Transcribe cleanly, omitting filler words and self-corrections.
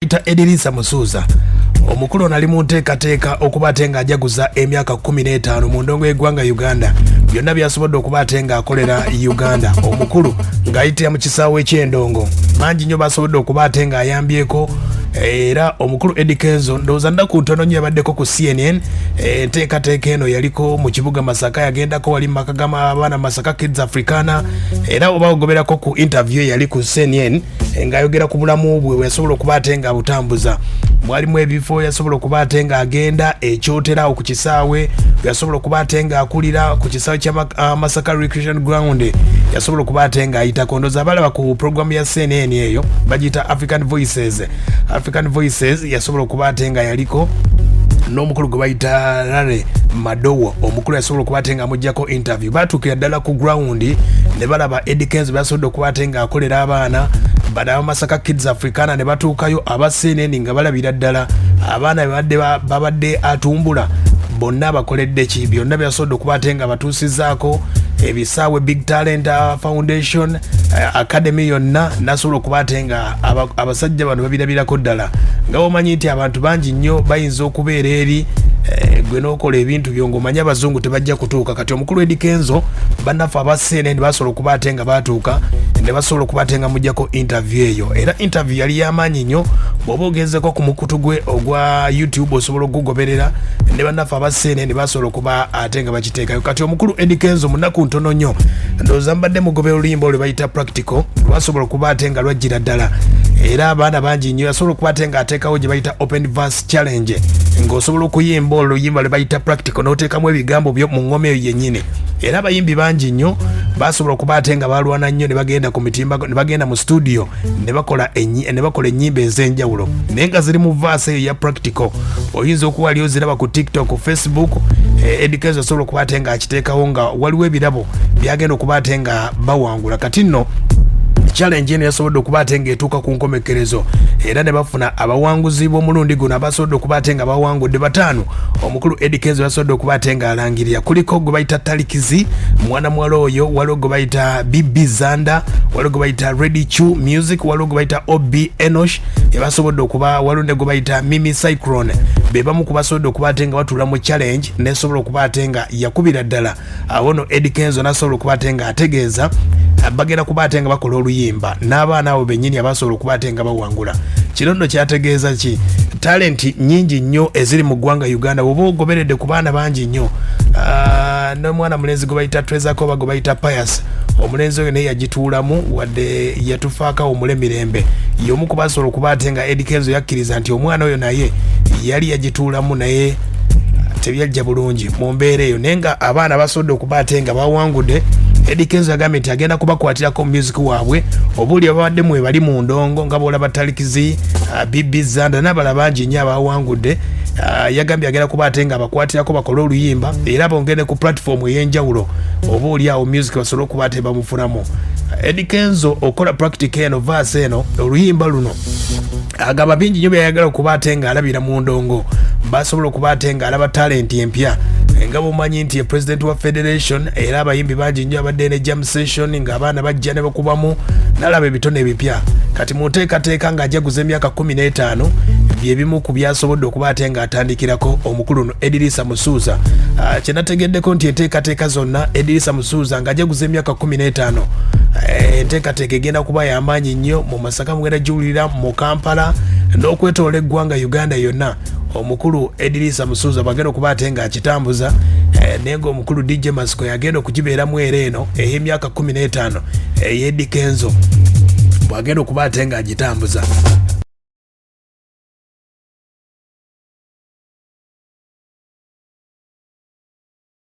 Peter Edirisa Musuuza omukulu ono ali mu nteekateeka okuba ate ng'ajaguza emyaka 15 mu ndongo y'eggwanga Uganda. Byonna byasobodde okuba ate ng'akolera Uganda, omukulu ng'ayitira mu kisaawe ky'endongo, bangi nnyo basobodde okuba ate ng'ayambyeko. Era omukulu Eddy Kenzo, ndowooza nnaku ntono nnyo yabaddeko ku CNN. Enteekateeka eno yaliko mu kibuga Masaka, yagendako wali mu maka g'abaana Masaka Kids Africana. Era oba ogoberako ku interview eyali ku CNN ng'ayogera ku bulamu bwe bweyasobola okuba ate nga abutambuza, mwalimu ebifo yasobola okuba ate ng'agenda ekyoterawo ku kisaawe, yasobola okuba ate ng'akulira ku kisaawe kya Masaka Recreation Ground, yasobola okuba ate ng'ayitako. Ndowooza abalaba ku programu ya CNN eyo bagiyita African Voices, African Voices, yasobola okuba ate nga yaliko n'omukulu gwe bayita Larry Madowo. Omukulu yasobola okuba ate nga amugyako interview. Batuukira ddala ku ground ne balaba Eddy Kenzo byasobodde okuba ate ng'akolera abaana bano aba Masaka Kids Africana, ne batuukayo aba CNN nga balabira ddala abaana babadde atumbula bonna abakoledde ki, byonna byasobodde okuba ate nga batuusizaako ebisaawe, Big Talent Foundation Academy yonna, nasobola okuba ate nga abasajja bano babirabirako ddala. Nga omanyi nti abantu bangi nnyo bayinza okubeera eri gwe n'okola ebintu byo ng'omanyi abazungu tebajja kutuuka. Kati omukulu Eddy Kenzo, bannaffe aba CNN basobola okuba ate nga batuuka ne basobola okuba ate nga mujjako interview eyo. Era interview yali y'amaanyi nnyo. Bw'oba ogenzeko ku mukutu gwe ogwa YouTube osobola okugugoberera, ne bannaffe aba CNN basobola okuba ate nga bakiteekayo. Kati omukulu Eddy Kenzo mu nnaku ntono nnyo, ndowooza mbadde mugobera oluyimba olwe bayita Practical, lwasobola okuba ate nga lwajjira ddala era abaana bangi nnyo. Yasobola okuba ate ng'ateekawo gye bayita open verse challenge, ng'osobola okuyimba oluyimba lwe bayita Practical n'oteekamu ebigambo byo mu ng'oma eyo yennyini. Era abayimbi bangi nnyo basobola okuba ate nga balwana nnyo ne bagenda ku mitimba, ne bagenda mu studio ne bakola ennyimba ez'enjawulo, naye nga ziri mu verse eyo ya Practical. Oyinza okuba wali oziraba ku TikTok, ku Facebook. Eddy Kenzo asobola okuba ate ng'akiteekawo nga waliwo ebirabo byagenda okuba ate nga bawangula. Kati nno challenge eno yasobodde okuba ate ng'etuuka ku nkomekkerezo era ne bafuna abawanguzi b'omulundi guno. Abasobodde okuba ate nga bawangudde bataano, omukulu Eddy Kenzo yasobodde okuba ate ng'alangirira. Kuliko gwe bayita Talikizi, mwana muwala oyo, waliwo gwe bayita BB Zanda, waliwo gwe bayita Ready Chu Music, waliwo gwe bayita Ob Enosh ebasobodde okuba, waliwo ne gwe bayita Mimi Cyclone. Be bamu ku basobodde okuba ate nga batuula mu challenge nesobola okuba ate nga yakubira ddala. Awo no Eddy Kenzo nasobola okuba ate nga ategeeza bagenda kuba ate nga bakola oluyimba n'abaana abo bennyini abasobola okuba ate nga bawangula. Kino nno kyategeeza ki? Talenti nyingi nnyo eziri mu ggwanga Uganda. Bw'oba ogoberedde ku baana bangi nnyo, n'omwana mulenzi gwe bayita Trezako oba gwe bayita Pius, omulenzi oyo naye yagituulamu wadde yatufaako awummule mirembe, y'omu ku basobola okuba ate nga Eddy Kenzo yakkiriza nti omwana oyo naye yali yagituulamu, naye tebyajja bulungi mu mbeera eyo. Naye nga abaana basobodde okuba ate nga bawangudde, Eddy Kenzo yagambye nti agenda kubakwatirako music waabwe obuuli babadde mwe bali mu ndongo, nga bwolaba Talikizi, BB Zanda n'abala bangi nnyo abawangudde. Yagambye agenda kuba ate nga abakwatirako bakole oluyimba era bongere ku platform ey'enjawulo, oba oli awo music basobole okuba ate bamufunamu. Eddy Kenzo okola Practical eno, verse eno, oluyimba luno, agamba bingi nnyo byayagala okuba ate ng'alabira mu ndongo, basobola okuba ate ng'alaba talenti empya. Nga bwomanyi nti ye president wa federation, era abayimbi bangi nnyo abadde ne jam session ng'abaana bajja ne bakubamu n'alaba ebitone ebipya. Kati mu nteekateeka ng'ajaguza emyaka 15, byebimu ku byasobodde okuba ate ng'atandikirako omukulu no Edirisa Musuuza. Kyenategeddeko nti enteekateeka zonna, Edirisa Musuuza ng'ajaguza emyaka 15, enteekateeka egenda kuba y'amaanyi nnyo mu Masaka, mugenda giwulira mu Kampala n'okwetoola eggwanga Uganda yonna. Omukulu Edirisa Musuuza bwagenda okuba ate ng'akitambuza, naye ng'omukulu DJ Masiko yagenda okugibeeramu, era eno ey'emyaka 15 ey'Eddy Kenzo bwagenda okuba ate ng'agitambuza.